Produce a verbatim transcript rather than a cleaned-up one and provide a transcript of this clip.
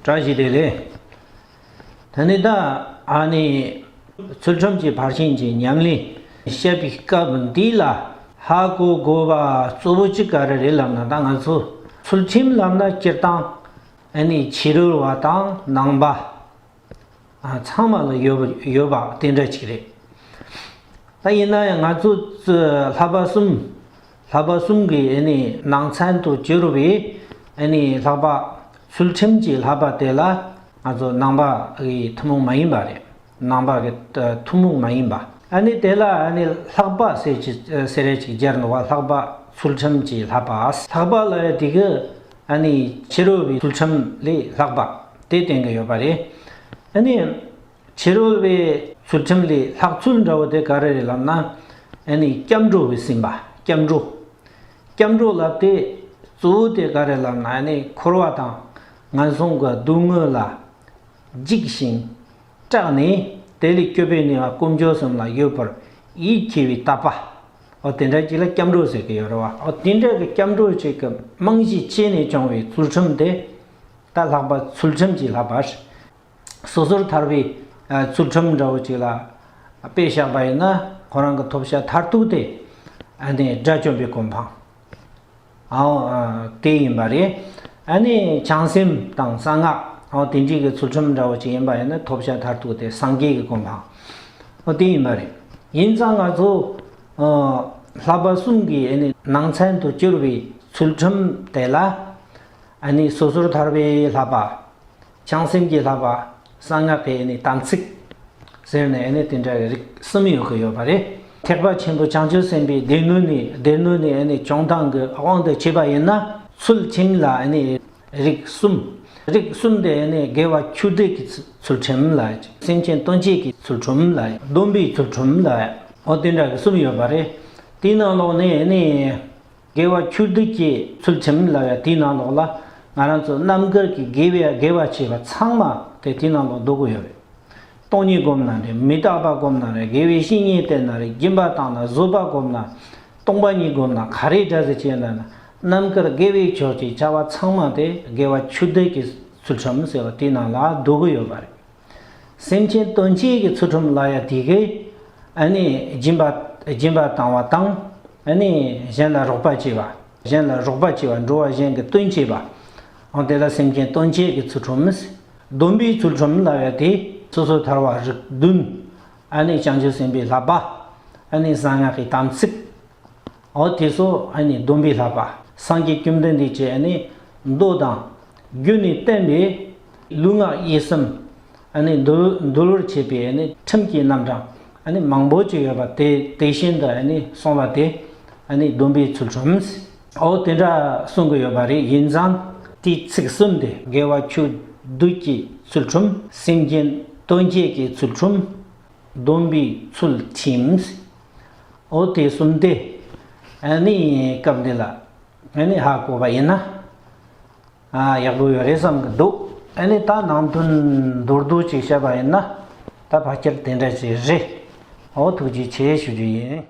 བཀྲ་ཤིས་བདེ་ལེགས། ད་ནི་ད་ཨ་ནི་ཚུལ་ཁྲིམས་ཀྱི་ཕར་ཕྱིན་གྱི་ཉམས་ལེན་བཤད་པའི་སྐབས་འདི་ལ་ཧ་གོ་དགོས་པ་གཙོ་བོ་གཅིག་ག་རེ་རེད་ལབ་ན། ད་ང་ཚོ་ཚུལ་ཁྲིམས་ལབ་ན་སྤྱིར་བཏང་ཨ་ནི་ཕྱི་རོལ་བ་དང་ནང་པ། ཨ། ཚང་མ་ལ་ཡོད་པ་ཡོད་པ་དེ་འདྲ་ཅིག་རེད། ད་ཡིན་ན་ཡང་ང་ཚོ་ཚུ་ལྷག་པ་གསུམ། ལྷག་པ་གསུམ་གྱི་ཨ་ནི་ནང་ཚན་དུ་གྱུར་པའི་ཨ་ནི་ལྷག་པ་ཚུལ་ཁྲིམས་ཀྱི་ལྷག་པ་དེ་ལ་ང་ཚོ་ནང་པ་གི་ཐུན་མོང་མ་ཡིན་པ་རེད། ནང་པ་གི་ཐུན་མོང་མ་ཡིན་པ། ཨ་ནི་དེ་ལ་ཨ་ནི་ལྷག་པ་ཟེར་གྱི་ཟེར་རེ་ཅིག་སྦྱར་འདུག་བ། ལྷག་པ་ཚུལ་ཁྲིམས་ཀྱི་ལྷག་པ། ལྷག་པ་ལ་དེ་གི་ཨ་ནི་ཕྱི་རོལ་བའི་ཚུལ་ཁྲིམས་ལས་ལྷག་པ་དེ་བསྟན་གྱི་ཡོད་པ་རེད། ཨ་ནི་ཕྱི་རོལ་བའི་ཚུལ་ཁྲིམས་ལས་ལྷག་ཚུལ་འདྲ་བོ་དེ་ག་རེ་རེད་ལབ་ན། ཨ་ནི་སྐྱབས་འགྲོ་བའི་སེམས་པ། སྐྱབས་འགྲོ། སྐྱབས་འགྲོ་ལབ་དེ་གཙོ་བོ་དེ་ག་རེ་ལབ་ན། ཨ་ནི་འཁོར་བ་དང་ངན་སོང་གི་སྡུག་བསྔལ་ལ་འཇིགས་ཤིང་སྐྲག་ནས། དེ་ལས་སྐྱོབ་པའི་ནུས་པ་དཀོན་མཆོག་གསུམ་ལ་ཡོད་པར་ཡིད་ཆེས་པའི་དད་པ། འོ་དེ་འདྲ་ཅིག་ལ་སྐྱབས་འགྲོ་ཟེར་གྱི་ཡོད་རེད་བ། འོ་དེ་འདྲ་གི་སྐྱབས་འགྲོ་ཅིག་གི་རྨང་གཞི་བྱས་ནས་བྱུང་བའི་ཚུལ་ཁྲིམས་དེ་ད་ལྷག་པ་ཚུལ་ཁྲིམས་ཀྱི་ལྷག་པ། སོ་སོར་ཐར་པའི་ཚུལ་ཁྲིམས་འདྲ་བོ་ཅིག་ལ་དཔེ་བཞག་པ་ཡིན་ན། ཁོ་རང་གི་ཐོབ་བྱ་མཐར་ཐུག་དེ་ཨ་ནི་དགྲ་བཅོམ་པའི་གོ་འཕང་། ཨའོ། ཨ། དེ་ཡིན་པ་རེད། ཨ་ནི་བྱང་སེམས་དང་གསང་སྔགས། ཨའོ། དེ་འདྲའི་གི་ཚུལ་ཁྲིམས་འདྲ་བོ་ཅིག་ཡིན་པ་ཡིན་ན་ཐོབ་བྱ་མཐར་ཐུག་དེ་སངས་རྒྱས་ཀྱི་གོ་འཕང་། ཨོ་དེ་ཡིན་པ་རེད། ཡིན་ཙང་ང་ཚོ་ཨ་ལྷག་པ་གསུམ་གྱི་ཨ་ནི་ནང་ཚན་དུ་གྱུར་པའི་ཚུལ་ཁྲིམས་དེ་ལ་ཨ་ནི་སོ་སོར་ཐར་པའི་ལྷག་པ། བྱང་སེམས་ཀྱི་ལྷག་པ། གསང་སྔགས་ཀྱི་ཨ་ནི་དམ་ཚིག་ཟེར་ནས་ཨ་ནི་དེ་འདྲ་རིགས་གསུམ་ཡོད་ཀྱི་ཡོད་པ་རེད། ཐེག་པ་ཆེན་པོ་བྱང་ཆུབ་སེམས་དཔའི་སྡེ་སྣོད་ནས། སྡེ་སྣོད་ནས་ཨ་ནི་བྱུང་སྟངས་ཀྱི་དབང་དུ་བྱས་པ་ཡིན་ན། ཚུལ་ཁྲིམས་ལ་ཨ་ནི་རིགས་གསུམ། རིགས་གསུམ་དེ་ཨ་ནི་དགེ་བ་ཆོས་སྡུད་ཀྱི་ཚུལ་ཁྲིམས་ལ། སེམས་ཅན་དོན་བྱེད་ཀྱི་ཚུལ་ཁྲིམས་ལ། སྡོམ་པའི་ཚུལ་ཁྲིམས་ལ། འོ་དེ་འདྲ་གི་གསུམ་ཡོད་པ་རེད། དེའི་ནང་ལོགས་ནས་ཨ་ནི། དགེ་བ་ཆོས་སྡུད་ཀྱི་ཚུལ་ཁྲིམས་ལབ་ཡ་དེའི་ནང་ལོགས་ལ། ང་རང་ཚོ་རྣམ་དཀར་གྱི་དགེ་བའི་དགེ་བ་བྱས་པ་ཚང་མ་དེ་དེའི་ནང་ལོགས་འདུ་གི་ཡོད་རེད། སྟོང་ཉིད་སྒོམ་ན་རེད། མི་རྟག་པ་སྒོམ་ན་རེད། དགེ་བའི་བཤེས་གཉེན་བསྟེན་ན་རེད། སྦྱིན་པ་བཏང་ན། བཟོད་པ་སྒོམ་ན། སྟོང་པ་ཉིད་སྒོམ་ན། ག་རེ་འདྲ་ཟེར་བྱས་ན། རྣམ་དཀར་དགེ་བའི་ཕྱོགས་ཀྱི་བྱ་བ་ཚང་མ་དེ་དགེ་བ་ཆོས་སྡུད་ཀྱི་ཚུལ་ཁྲིམས་ཟེར་བ་དེའི་ནང་ལ་འདུ་གི་ཡོད་པ་རེད། སེམས་ཅན་དོན་བྱེད་ཀྱི་ཚུལ་ཁྲིམས་ལབ་ཡ་དེ་གའི་ཨ་ནི་སྦྱིན་པ་སྦྱིན་པ་བཏང་བ་དང་། ཨ་ནི་གཞན་ལ་རོགས་པ་བྱེད་པ། གཞན་ལ་རོགས་པ་བྱེད་པ། འགྲོ་བ་གཞན་གྱི་དོན་བྱེད་པ། འོ་དེ་ལ་སེམས་ཅན་དོན་བྱེད་ཀྱི་ཚུལ་ཁྲིམས། སྡོམ་པའི་ཚུལ་ཁྲིམས་ལབ་ཡ་དེ་སོ་སོ་ཐར་པ་རིགས་བདུན། ཨ་ནི་བྱང་ཆུབ་སེམས་དཔའི་བསླབ་པ། ཨ་ནི་གསང་སྔགས་ཀྱི་དམ་ཚིག། འོ་དེ་ཚོ་ཨ་ནི་སྡོམ་པའི་བསླབ་པ། སངས་རྒྱས་བཅོམ་ལྡན་འདས་ཀྱིས་ཨ་ནི་མདོ་དང་རྒྱུད་ནས་བསྟན་པའི་ལུས་ངག་ཡིད་གསུམ་ཨ་ནི་འདུལ་འདུལ་བར་བྱེད་པའི་ཨ་ནི་ཁྲིམས་ཀྱི་རྣམ་གྲངས་ཨ་ནི་མང་པོ་ཅིག་ཡོད་པ་དེ་དེ་བཞིན་དུ་ཨ་ནི་གསུངས་པ་དེ་ཨ་ནི་སྡོམ་པའི་ཚུལ་ཁྲིམས། འོ་དེ་འདྲ་གསུང་གི་ཡོད་པ་རེད། ཡིན་ཙང་དེའི་ཚིག་གསུམ་དེ། དགེ་བ་ཆོས་སྡུད་ཀྱི་ཚུལ་ཁྲིམས། སེམས་ཅན་དོན་བྱེད་ཀྱི་ཚུལ་ཁྲིམས། སྡོམ་པའི་ཚུལ་ཁྲིམས། འོ་དེ་གསུམ་དེ་ཨ་ནི་སྐབས་འདི་ལ་ཨ་ནི་ཧ་གོ་བ་ཡིན་ན། ཨ། ཡག་པོ་ཡོད་རེད་བསམ་གི་འདུག་ཨ་ནི་ད་ནང་དོན་མདོར་བསྡུས་ཅིག་བཤད་པ་ཡིན་ན། ད་ཕལ་ཆེར་དེ་འདྲ་ཅིག་རེད། འོ་ཐུགས་རྗེ་ཆེ་ཞུ་རྒྱུ་ཡིན།